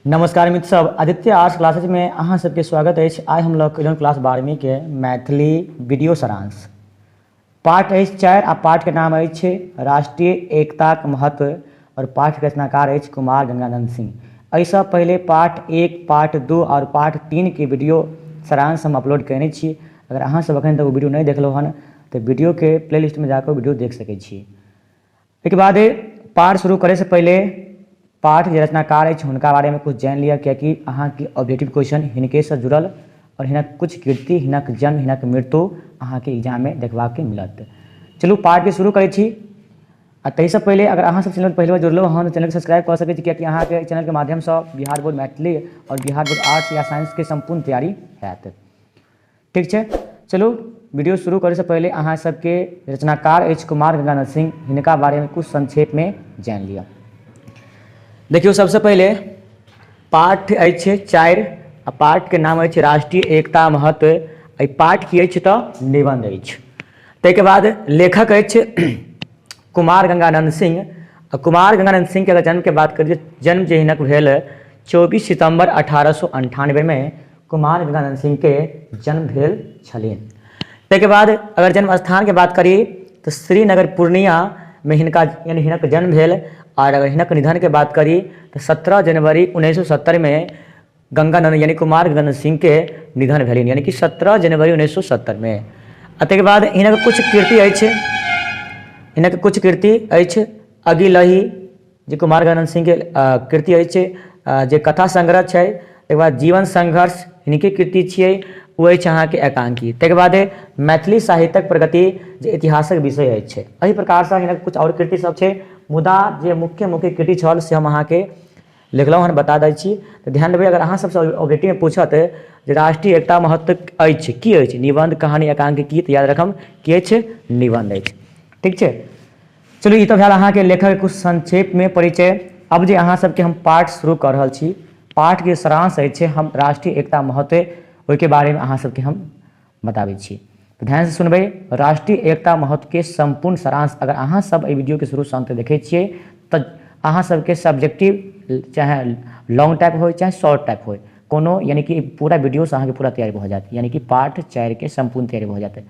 नमस्कार मित्र सब, आदित्य आर्ट्स क्लासेज में अहाँ सबके स्वागत अछि। आइ हम लऽ के एलहुँ क्लास 12वीं के मैथिली वीडियो सारांश। पाठ अछि 4 आ पाठ के नाम अछि राष्ट्रीय एकताक महत्व और पाठ के रचनाकार अछि कुमार गंगानंद सिंह। एहिसँ पहिले पाठ 1, पाठ 2 और पाठ 3 के वीडियो सारांश हम अपलोड कयने छी। अगर अहाँ सब अखन तक ओ वीडियो नहि देखलहुँ हन तऽ वीडियो के प्लेलिस्ट में जाकऽ वीडियो देख सकै छी। एहिके बाद पाठ शुरू करैसँ पहिले पाठ जे रचनाकार अछि हुनका बारेमे किछु जानि लिअ, कियाकि अहाँके ऑब्जेक्टिव क्वेश्चन हिनकेसँ जुड़ल आओर हिनक किछु कीर्ति, हिनक जन्म, हिनक मृत्यु अहाँके एग्जाममे देखबाके मिलत। चलू पाठके शुरू करै छी। आ ताहिसँ पहिले अगर अहाँ सब चैनल पहिले बार जुड़लहुँ हन तऽ चैनलके सब्सक्राइब कऽ सकै छी, कियाकि अहाँके चैनलके माध्यमसँ बिहार बोर्ड मैथिली आओर बिहार बोर्ड आर्ट्स या साइंसके सम्पूर्ण तैयारी हैत। ठीक छै, चलू वीडियो शुरू करैसँ पहिले अहाँ सबके रचनाकार अछि कुमार गंगानंद सिंह, हिनका बारेमे कुछ संक्षेपमे जानि लिअ। देखियौ, सबसँ पहिले पाठ अछि 4 आ पाठके नाम अछि राष्ट्रीय एकता महत्व। एहि पाठ की अछि तऽ निबंध अछि। ताहिके बाद लेखक अछि कुमार गंगानंद सिंह। आ कुमार गंगानंद सिंह के अगर जन्म के बात करी, जन्म जे हिनक भेल 24 सितम्बर 1898 में कुमार गंगानंद सिंह के जन्म भेल छलनि। ताहिके बाद अगर जन्म स्थान के बात करी तऽ श्रीनगर पूर्णिया में हिनका यानी हिनक जन्म भेल। और अगर हिनक निधन के बात करी तऽ 17 जनवरी 1970 में गंगानंद यानी कुमार गंगानंद सिंह के निधन भेलनि, यानी कि 17 जनवरी 1970 में। आ ताहिके बाद हिनक कुछ कीर्ति अछि, हिनक कुछ कीर्ति अछि अगिलही जे कुमार गंगानंद सिंह के कृति अछि, जे कथा संग्रह छै। ताहिके बाद जीवन संघर्ष हिनके कृति छियै, ओ अछि अहाँके एकांकी। ताहिके बाद मैथिली साहित्यक प्रगति जे इतिहासक विषय अछि। एहि प्रकारसँ हिनक कुछ आओर कृति सब छै, मुदा जे मुख्य मुख्य कृति छल से हम अहाँके लिखलहुँ हन, बता दै छी। तऽ ध्यान देबै, अगर अहाँ सबसँ ऑब्जेक्टिवमे पूछत जे राष्ट्रीय एकता महत्व अछि की अछि, निबंध, कहानी, एकांकी की, तऽ याद रखम की अछि, निबंध अछि। ठीक छै, चलू ई तऽ भेल अहाँके लेखक कुछ संक्षेपमे परिचय। अब जे अहाँ सबके हम पाठ शुरू कऽ रहल छी, पाठके सारांश अछि हम राष्ट्रीय एकता महत्व, ओहिके बारेमे अहाँ सबके हम बताबै छी। तऽ ध्यानसँ सुनबै राष्ट्रीय एकता महत्वके सम्पूर्ण सारांश। अगर अहाँ सब एहि वीडियोके शुरूसँ अन्त देखै छियै तऽ अहाँ सबके सब्जेक्टिव चाहे लॉन्ग टाइप होइ चाहे शॉर्ट टाइप होइ, कोनो यानी कि पूरा वीडियोसँ अहाँके पूरा तैयारी भऽ जायत, यानी कि पाठ 4के सम्पूर्ण तैयारी भऽ जायत,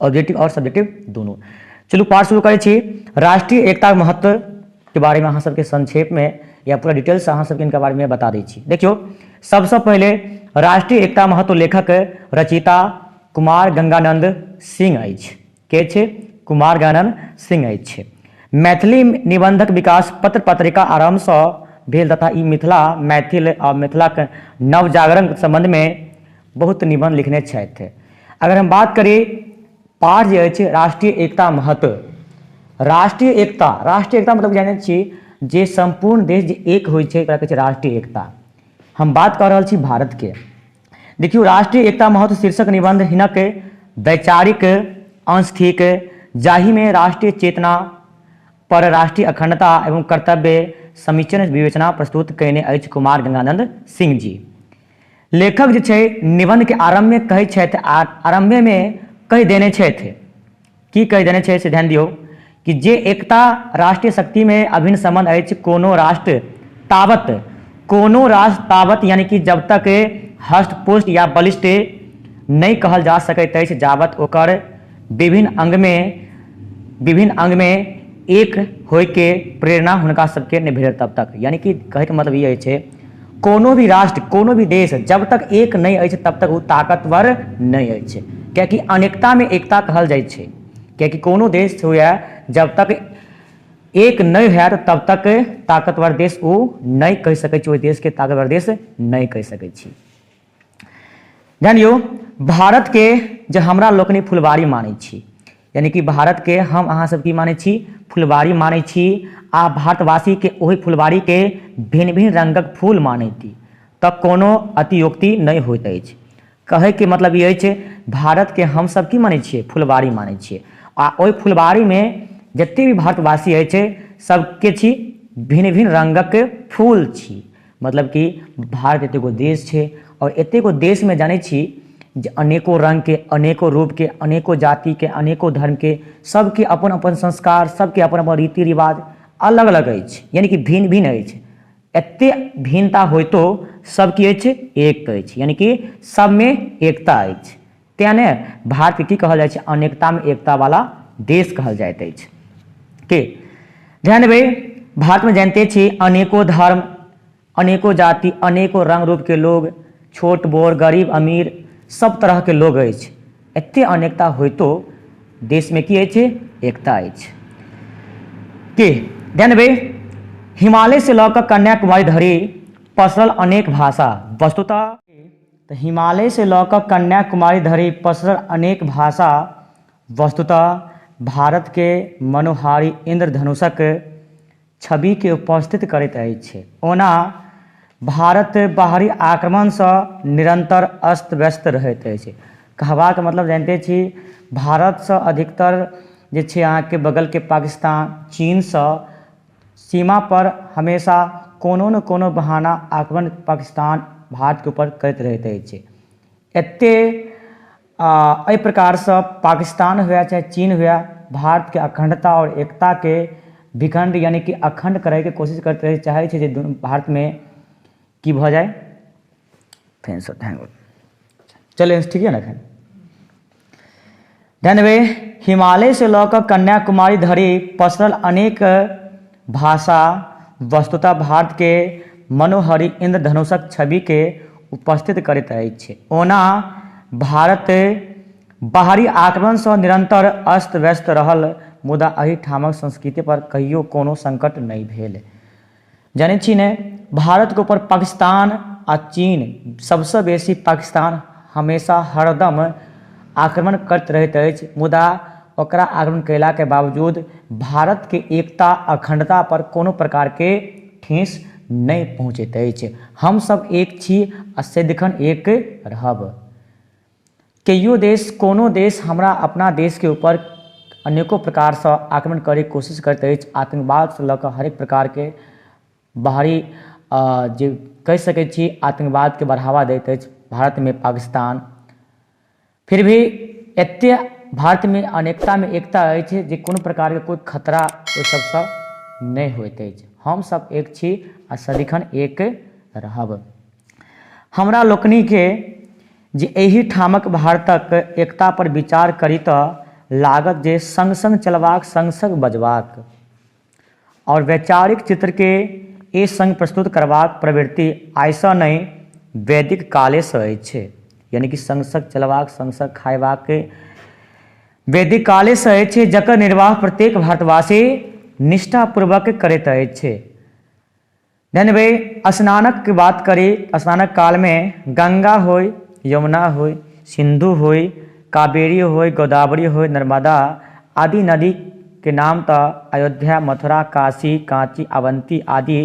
ऑब्जेक्टिव और सब्जेक्टिव दोनों। चलू पाठ शुरू करै छी। राष्ट्रीय एकता महत्व के बारे में अहाँ सबके संक्षेप में या पूरा डिटेल्स अहाँ सबके इनका बारे में बता दै छी। देखियौ, सबसँ पहिले राष्ट्रीय एकता महत्व लेखक रचयिता कुमार गंगानंद सिंह अछि। के छै? कुमार गंगानंद सिंह अछि। मैथिली निबंधक विकास पत्र पत्रिका आरंभसँ भेल तथा ई मिथिला, मैथिल आ मिथिलाक नवजागरण संबंध में बहुत निबंध लिखने छथि। अगर हम बात करी पाठ जे अछि राष्ट्रीय एकता महत्व, राष्ट्रीय एकता, राष्ट्रीय एकता मतलब जानै छी जे सम्पूर्ण देश जे एक होइ छै ओकरा कहै छै राष्ट्रीय एकता। हम बात कऽ रहल छी भारत के। देखियौ, राष्ट्रीय एकता महत्व शीर्षक निबंध हिनक वैचारिक अंश थिक, जाहिमे राष्ट्रीय चेतना पर राष्ट्रीय अखंडता एवं कर्तव्य समीचीन विवेचना प्रस्तुत कयने अछि कुमार गंगानंद सिंह जी। लेखक जे छै निबंधके आरम्भमे कहै छथि आ आरम्भेमे कहि देने छथि, की कहि देने छै से ध्यान दियौ, कि जे एकता राष्ट्रीय शक्तिमे अभिन्न संबंध अछि, कोनो राष्ट्र तावत, कोनो राष्ट्र तावत यानी कि जब तक हष्ट पुष्ट या बलिष्ठ नहि कहल जा सकैत अछि जावत ओकर विभिन्न अंगमे, विभिन्न अंगमे एक होइके प्रेरणा हुनका सबके नहि भेटत तब तक। यानी कि कहैके मतलब ई अछि, कोनो भी राष्ट्र, कोनो भी देश जब तक एक नहि अछि तब तक ओ ताकतवर नहि अछि, कियाकि अनेकतामे एकता कहल जाइ छै। कियाकि कोनो देश हुए जब तक एक नहि होयत तब तक ताकतवर देश ओ नहि कहि सकै छी, ओहि देशके ताकतवर देश नहि कहि सकै छी। ध्यान दियौ, भारतके जे हमरा लोकनि फुलवारी मानै छी, यानी कि भारतके हम अहाँ सब की मानै छी, फुलवारी मानै छी, आ भारतवासीके ओहि फुलवारीके भिन्न भिन्न रङ्गक फूल मानैती तऽ कोनो अतियोक्ति नहि होइत अछि। कहैके मतलब ई अछि, भारतके हमसब की मानै छियै, फुलवारी मानै छियै, आ ओहि फुलवारीमे जते भी भारतवासी अछि सबके छी भिन्न भिन्न रङ्गक फूल छी। मतलब कि भारत एतेगो देश छै आओर एतेगो देशमे जानै छी जे अनेको रङ्गके, अनेको रूपके, अनेको जातिके, अनेको धर्मके, सबके अपन अपन संस्कार, सबके अपन अपन रीति रिवाज अलग अलग अछि, यानी कि भिन्न भिन्न अछि। एते भिन्नता होइतो सब की अछि? एक अछि, यानी कि सबमे एकता अछि। तेँ ने भारतके की कहल जाइ छै? अनेकतामे एकता वाला देश कहल जाइत अछि। के ध्यान देबै, भारतमे जानिते छी अनेको धर्म, अनेको जाति, अनेको रंग रूपके लोग, छोट बड़, गरीब अमीर, सब तरहके लोग अछि। एते अनेकता होइतो देशमे की अछि? एकता अछि। के ध्यान देबै, हिमालय से लऽ कऽ कन्याकुमारी धरि पसरल अनेक भाषा वस्तुतः, तऽ हिमालय से लऽ कऽ कन्याकुमारी धरि पसरल अनेक भाषा वस्तुतः भारतके मनोहारी इन्द्रधनुषक छविके उपस्थित करैत अछि। ओना भारत बाहरी आक्रमणसँ निरन्तर अस्त व्यस्त रहैत अछि। कहबाक मतलब जानिते छी, भारतसँ अधिकतर जे छै अहाँके बगलके पाकिस्तान, चीनसँ सीमापर हमेशा कोनो ने कोनो बहाना आक्रमण पाकिस्तान भारतके ऊपर करैत रहैत अछि। एतेक एहि प्रकारसँ पाकिस्तान हुए चाहे चीन हुए, भारतके अखण्डता आओर एकताके विखण्ड यानि कि अखण्ड करैके कोशिश करैत रहै, चाहै छै जे दुनू भारतमे की भऽ जाइ। फेरसँ चलै, ठीक यऽ ने? एखन ध्यान देबै, हिमालयसँ लऽ कऽ कन्याकुमारी धरि पसरल अनेक भाषा वस्तुतः भारतके मनोहरी इन्द्रधनुषक छविके उपस्थित करैत अछि। ओना भारत बाहरी आक्रमणसँ निरन्तर अस्त व्यस्त रहल, मुदा एहिठामक संस्कृतिपर कहियो कोनो संकट नहि भेल। जानै छी ने, भारतके ऊपर पाकिस्तान आ चीन, सबसँ बेसी पाकिस्तान हमेशा हरदम आक्रमण करैत रहैत अछि, मुदा ओकरा आक्रमण कयलाके बावजूद भारतके एकता अखण्डता पर कोनो प्रकारके ठेस नहि पहुँचैत अछि। हमसभ एक छी आ सदिखन एक रहब। कहियो देश, कोनो देश हमरा अपना देशके ऊपर अनेको प्रकारसँ आक्रमण करैके कोशिश करैत अछि, आतङ्कवादसँ लऽ कऽ हरेक प्रकारके बाहरी जे कहि सकै छी आतङ्कवादके बढ़ावा दैत अछि भारतमे पाकिस्तान, फिर भी एतेक भारतमे अनेकतामे एकता अछि जे कोनो प्रकारके कोइ खतरा ओहि सभसँ नहि होइत अछि। हमसभ एक छी आ सदिखन एक रहब। हमरा लोकनिकेँ जे एहि ठामक भारतक एकता पर विचार करी तऽ लागत जे संग-संग चलबाक, संग-संग बजबाक आओर वैचारिक चित्रकेँ एक संग प्रस्तुत करबाक प्रवृत्ति आइसँ नहि, वैदिक कालेसँ अछि। यानी कि संग-संग चलबाक, संग-संग खायबाक वैदिक कालेसँ अछि, जकर निर्वाह प्रत्येक भारतवासी निष्ठापूर्वक करैत अछि। जानबै, स्नानक बात करी, स्नानक कालमे गङ्गा होइ, यमुना होइ, सिन्धु होइ, कावेरी होइ, गोदावरी होइ, नर्मदा आदि नदीके नाम तऽ अयोध्या, मथुरा, काशी, काँची, अवन्ती आदि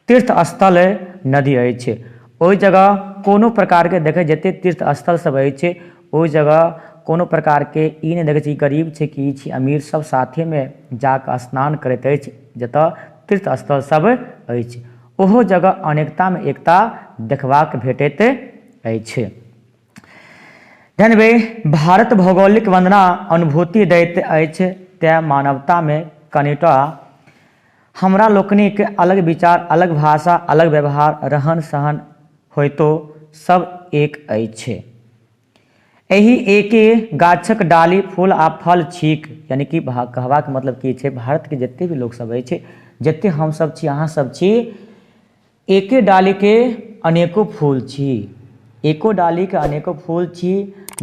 तीर्थ स्थल नदी अछि। ओहि जगह कोनो प्रकारके देखै, जतेक तीर्थ स्थल सब अछि ओहि जगह कोनो प्रकारके ई नहि देखै छै ई गरीब छै कि ई छै अमीर, सब साथेमे जाकऽ स्नान करैत अछि। जतऽ तीर्थ स्थल सब अछि ओहो जगह अनेकतामे एकता देखबाक भेटैत अछि। जानबै, भारत भौगोलिक वन्दना अनुभूति दैत अछि, तेँ मानवतामे कनिटा हमरा लोकनिक अलग विचार, अलग भाषा, अलग व्यवहार, रहन सहन होइतो सब एक अछि। एहि एके गाछक डाली, फूल आ फल छीक। यानी कि कहबाक मतलब की छै, भारतके जतेक भी लोकसभ अछि, जतेक हमसभ छी, अहाँसभ छी, एके डालीके अनेको फूल छी, एको डालीके अनेको फूल छी।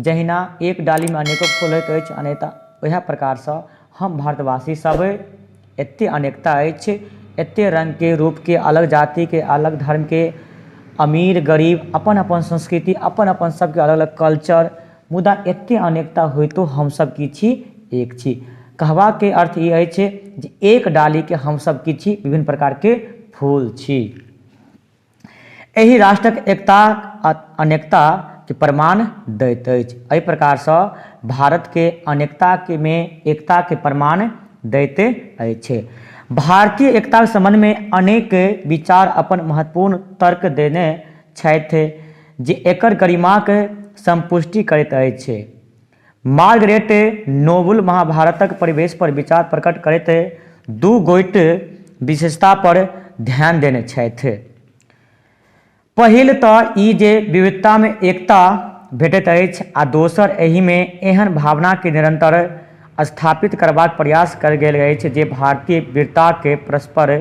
जहिना एक डालीमे अनेको फूल होइत अछि, अनेता वएह प्रकारसँ हम भारतवासी सब एतेक अनेकता अछि, एतेक रङ्गके रूपके, अलग जातिके, अलग धर्मके, अमीर गरीब, अपन अपन संस्कृति, अपन अपन सबके अलग अलग कल्चर, मुदा एतेक अनेकता होइतो हमसब की छी? एक छी। कहबाके अर्थ ई अछि जे एक डालीके हमसब की छी? विभिन्न प्रकारके फूल छी। एहि राष्ट्रक एकता अनेकता के प्रमाण दैत अछि। एहि प्रकारसँ भारतके अनेकताके मे एकताके प्रमाण दैत अछि। भारतीय एकताके सम्बन्धमे अनेक विचार अपन महत्वपूर्ण तर्क देने छथि जे एकर गरिमाक संपुष्टि करैत अछि। मार्गरेट नोबुल महाभारतक परिवेश पर विचार प्रकट करैत दू गोट विशेषता पर ध्यान देने छथि। पहिल तऽ ई जे विविधतामे एकता भेटैत अछि आ दोसर एहिमे एहन भावनाकेँ निरन्तर स्थापित करबाक प्रयास कयल गेल अछि जे भारतीय वीरताक परस्पर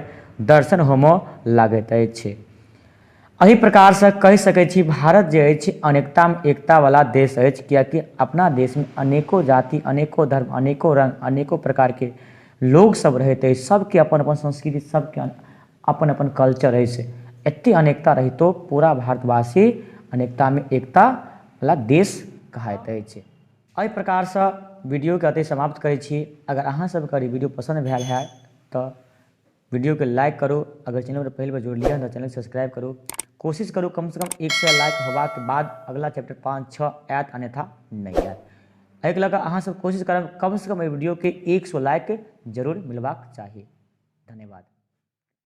दर्शन होमऽ लगैत अछि। एहि प्रकारसँ कहि सकैत छी भारत जे अछि अनेकतामे एकतावला देश अछि, किएकि अपना देशमे अनेको जाति, अनेको धर्म, अनेको रङ्ग, अनेको प्रकारके लोकसभ रहैत अछि। सभके अपन अपन संस्कृति, सभके अपन अपन कल्चर अछि। एतेक अनेकता रहितो पूरा भारतवासी अनेकतामे एकतावला देश कहाइत अछि। एहि प्रकारसँ वीडियोके एतहि समाप्त करैत छी। अगर अहाँ सभके ई वीडियो पसन्द भेल होयत तऽ वीडियोके लाइक करू। अगर चैनल पर पहिल बेर जुड़लियै हन तऽ चैनल सब्सक्राइब करू। कोशिश करू कमसँ कम 100 लाइक होबाक बाद अगला चैप्टर 5 6 आयत, अन्यथा नहि आयत। एहिके लऽ कऽ अहाँसभ कोशिश करब कमसँ कम एहि वीडियोके 100 लाइक जरूर मिलबाक चाही। धन्यवाद।